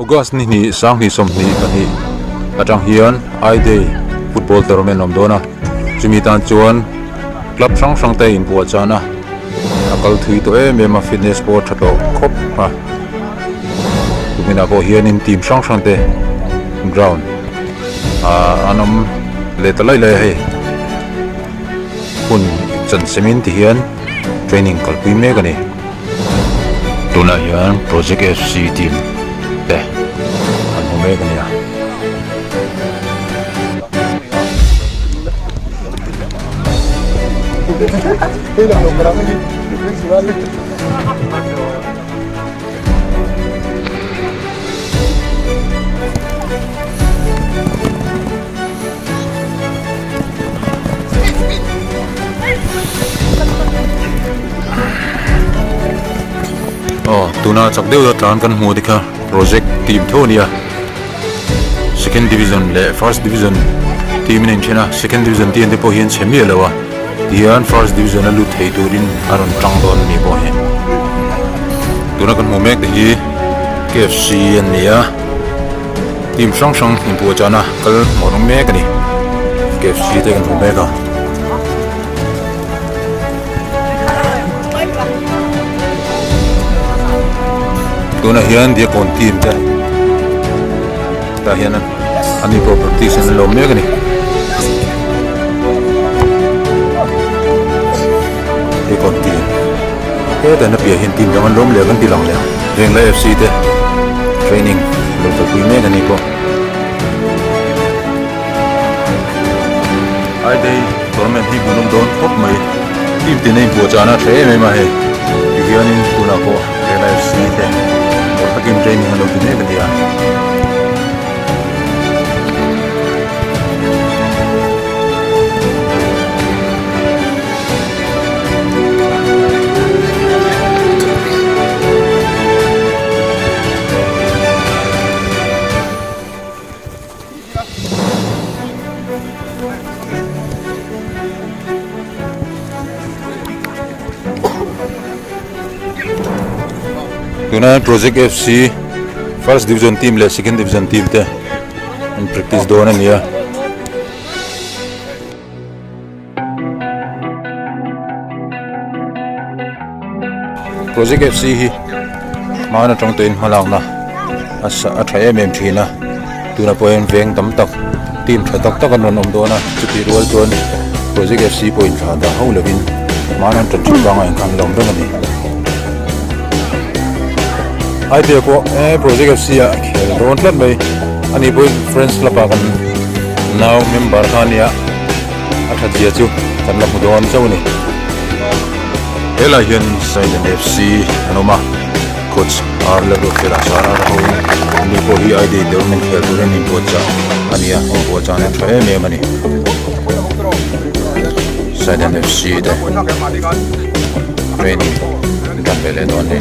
August ni hnih sanghnih sawmhnih pahnih atang hian I Day football tournament a awm dawn a, chumi tan chuan club hrang hrang te inbuah chan a, a kal thui tawh em em a fitness pawh a tha tawh khawp a, tuminah pawh hianin team hrang hrang te ground ah an awm leh ta laih laih a hei hun chan semin ti hian training kalpui mek a ni. Tunah hian Project FC team te an hmu mek a nia. Aw tuna chak deuh deuh tlan kan hmuh te kha project team tho a nia second division leh first division team in a inthen a second division team te pawh hian chhe miah lo a tihian first division a lut thei turin a rawn tang dawn a ni pawh hi tuna kan hmuh mek te hi K F C an ni a. Team hrang hrang inpuah chahna kal hmuh rawng mek a ni. K F C te kan hmu mek a. Tunah hian Diakkawn team te tah hian an ni pawh practice an lo mek a ni. Diakkawn team hetah hian a piah hian team dang an lawm leh kan ti lang leh ang. Venglai F C te training lo kalpui mek a ni pawh. I day tournament hi hmuhnawm dawn khawp mai. Team tin a inpuah chahna a tha em em a hei. Tihianin tunah pawh Venglai F C te mawlh takin training an lo ti mek a ni a. Tuna Project FC First Division team leh Second Division team te an practice dawn a ni a. Project F C hi hmaan atang tawhin hmalakna a a tha em em thin a tunah pawh hian veng tam tak team tha tak tak an rawn awm dawn a chutih rual chuan Project F C pawh inthlah dah ho lovin hmaan an tan thin vangah inkhan la awm reng a ni. I P L pawh eh Project F C ah a khel dawn tlat mai ani pawhin Friends Club ah kan nau member kha a nia. A that zia chu kan la hmu dawn chauh a ni. Helai hian Sailen FC an awm a, coach R Lalruatfela Sara a ho in ani pawh hi ID development khel turin an inbuatchah a ni a, inbuatchah an tha em em a ni. Sailen FC te training an tan ve leh dawn a ni.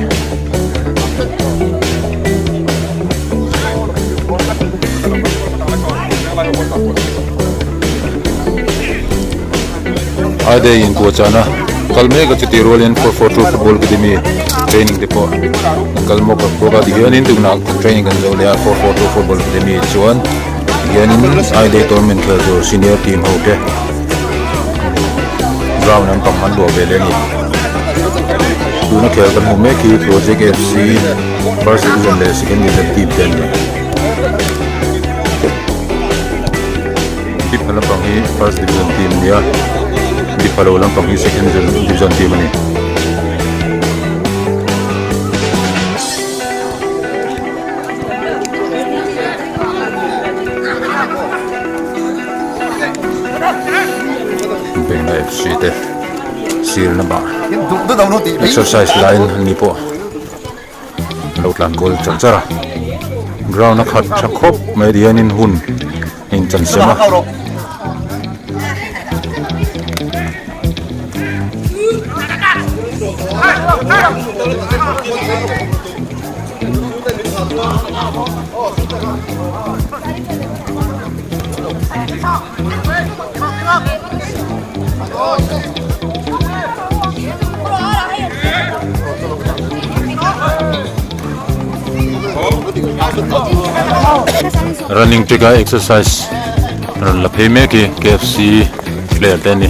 I day in puahchahna kal mek a chuti rualin 442 football academy training te pawh an kal mawk bawk a tihianin tunah training kan zo leh a 442 football academy chuan tihianin I day tournament khel tur senior team ho te ground an pang an luah ve leh a ni tuna khel kan hmuh mek hi project F C first division leh second division team te an ni. Dipha lampang hi first division team a ni a dipha lo lampang hi second division team a ni. Bengla F C te sir lamah exercise laiin an ni pawh. Lo tlan kual char char a ground a khat tha khawp mai ti hianin hun a inchan sem a. Running track a exercise rawn la phei mek hi KFC player te an ni.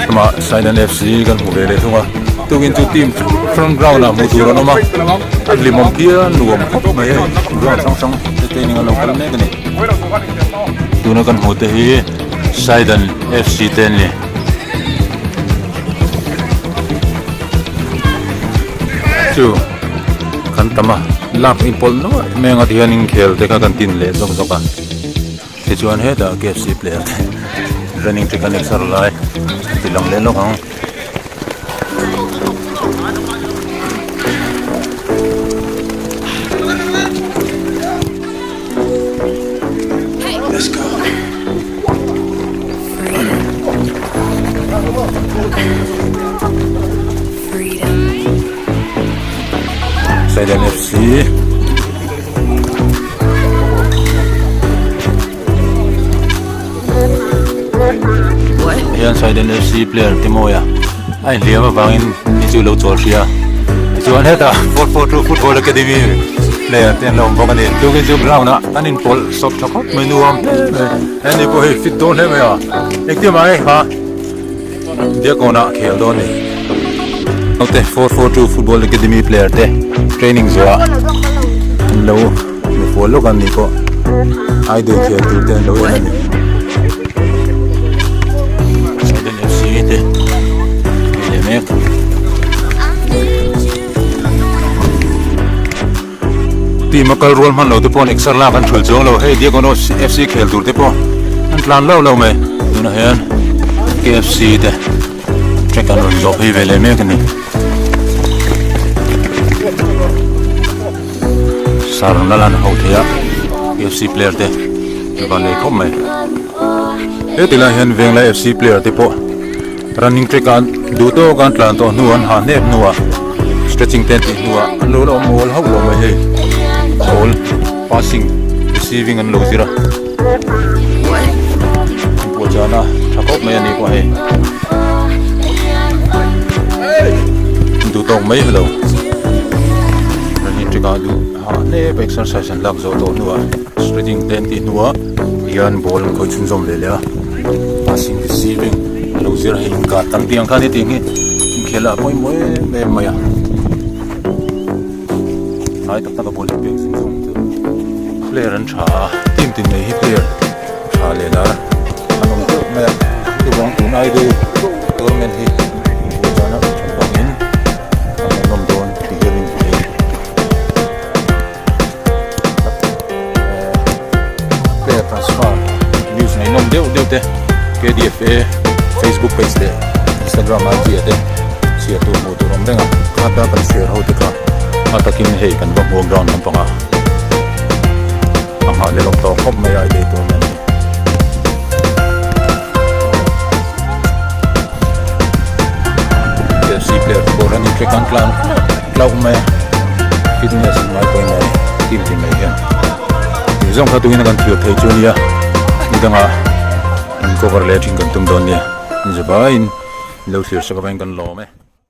Amah Saidan FC kan hmu ve leh thung a tukin chu team front ground ah hmuh tur an awm a a hlimawm phian nuam khawp mai hei ground hrang hrang te training an lo kal mek a ni tuna kan hmuh te hi Saidan FC te an ni. Chu kan tam a lak inpawlh nuaih mai anga tihian inkhel te kha kan tin leh zawk zawk a tichuan hetah K F C player te running track an exer lai ti lang leh lawk ang. Sailen FC hian Sailen FC player te mawi a a inhliam avangin ni chu lo chawl hria tichuan hetah 442 football academy player te an lo awm bawk a ni tukin chu ground ah an inpawlh sawp tha khawp mai nuam hle mai heni pawh hei fit dawn hle mai a engtin mah hei kha Diakona khel dawn a ni. Naute 442 Football Academy player te training zuah an lo hmufual lawk an ni pawh idol khel tur te an lo en a ni. Sweden FC te ni leh mek. Team a kal rual hman lo te pawh an exer lak an thul chuang lo hei Diakono FC khel tur te pawh an tlan lo lo mai tunah hian KFC te track an rawn zawh phei ve leh mek a ni sar na lan ho thei a KFC player te van nei khawp mai heti lai hian Venglai FC player te pawh Running track a duh tawk an tlan tawh hnu an ha hnep hnuah stretching te an tih hnuah an lo la awm awl hauh lo mai hei ball passing receiving an lo zir a inpuah chahna tha khawp mai a ni pawh hei duh tawk mai lo running track ah duh ha hnep exercise an lak zawh tawh hnuah stretching te an tih hnuah hian ball an khawih chhunzawm ve leh a passing receiving a lo zir a hei inkar tam tih ang khan hetiang hi inkhel ah pawimawh em em mai a hnai tak tak a ball hi pek zung zung chu player an tha a team tin nei hi player tha leh lar an awm teuh mai a chuvang tun idol tournament hi inbuai zana tha bangin a hmuhnawm dawn ti hian in. Player transfer news ngaihnawm deuh deuh te K_D_F_A facebook page leh instagram I_G ah te chhiar tur hmuh tur awm reng a khata kan chhiar ho te kha a takin hei kan va hmuh ground lampang ah a nghah leh lawm tawh khawp mai a i lei tur mai a ni. K_F_C player te pawh hian intrek an tlan hlauh mai a fitness an ngai pawimawh a ni team tin mai hian tih zawng kha tuin a kan thlir thei chu a nia ni dangah in cover leh thin kan tum dawn nia ni zavaiin lo thlir sak avangin kan lawm e.